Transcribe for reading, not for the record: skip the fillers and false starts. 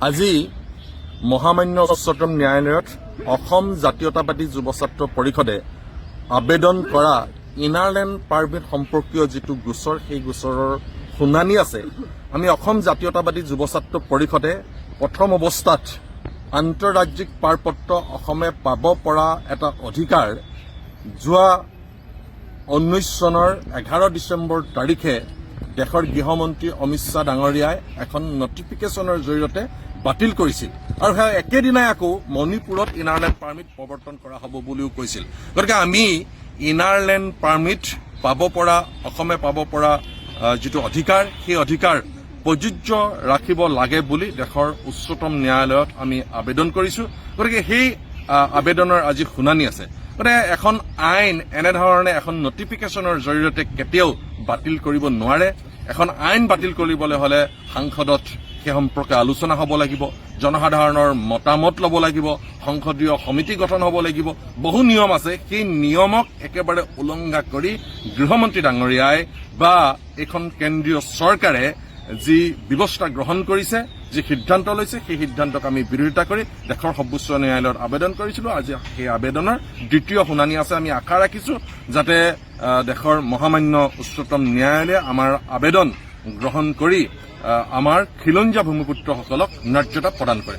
আজি মহামান্য উচ্চতম ন্যায়ালয়ত অসম জাতীয়তাবাদী যুৱ ছাত্ৰ পৰিষদে আবেদন কৰা ইনাৰ লাইন পাৰ্মিট সম্পৰ্কীয় যিটো গোচৰ, সেই গোচৰৰ শুনানি আছে। আমি অসম জাতীয়তাবাদী যুৱ ছাত্ৰ পৰিষদে প্ৰথম অৱস্থাত আন্তঃৰাজ্যিক পাৰপত্ৰ অসমে পাব পৰা এটা অধিকাৰ যোৱা 19 চনৰ 11 ডিচেম্বৰ তাৰিখে দেশৰ গৃহমন্ত্ৰী অমিত শ্বাহ ডাঙৰীয়াই এখন নটিফিকেশ্যনৰ জৰিয়তে বাতিল কৰিছিল আৰু সেই একেদিনাই আকৌ মণিপুৰত ইনাৰ লাইন পাৰ্মিট প্ৰৱৰ্তন কৰা হ'ব বুলিও কৈছিল। গতিকে আমি ইনাৰ লাইন পাৰ্মিট পাব পৰা, অসমে পাব পৰা যিটো অধিকাৰ, সেই অধিকাৰ প্ৰযোজ্য ৰাখিব লাগে বুলি দেশৰ উচ্চতম ন্যায়ালয়ত আমি আবেদন কৰিছো। গতিকে সেই আবেদনৰ আজি শুনানি আছে। গতিকে এখন আইন এনেধৰণে এখন নটিফিকেশ্যনৰ জৰিয়তে কেতিয়াও বাতিল কৰিব নোৱাৰে। এখন আইন বাতিল কৰিবলৈ হ'লে সাংসদত সেই সম্পৰ্কে আলোচনা হ'ব লাগিব, জনসাধাৰণৰ মতামত ল'ব লাগিব, সংসদীয় সমিতি গঠন হ'ব লাগিব, বহু নিয়ম আছে। সেই নিয়মক একেবাৰে উলংঘা কৰি গৃহমন্ত্ৰী ডাঙৰীয়াই বা এইখন কেন্দ্ৰীয় চৰকাৰে যি ব্যৱস্থা গ্ৰহণ কৰিছে, যি সিদ্ধান্ত লৈছে, সেই সিদ্ধান্তক আমি বিৰোধিতা কৰি দেশৰ সৰ্বোচ্চ ন্যায়ালয়ত আবেদন কৰিছিলোঁ। আজি সেই আবেদনৰ দ্বিতীয় শুনানি আছে। আমি আশা ৰাখিছোঁ যাতে দেশৰ মহামান্য উচ্চতম ন্যায়ালয়ে আমাৰ আবেদন গ্ৰহণ কৰি আমাৰ খিলঞ্জীয়া ভূমিপুত্ৰসকলক ন্যায্যতা প্ৰদান কৰে।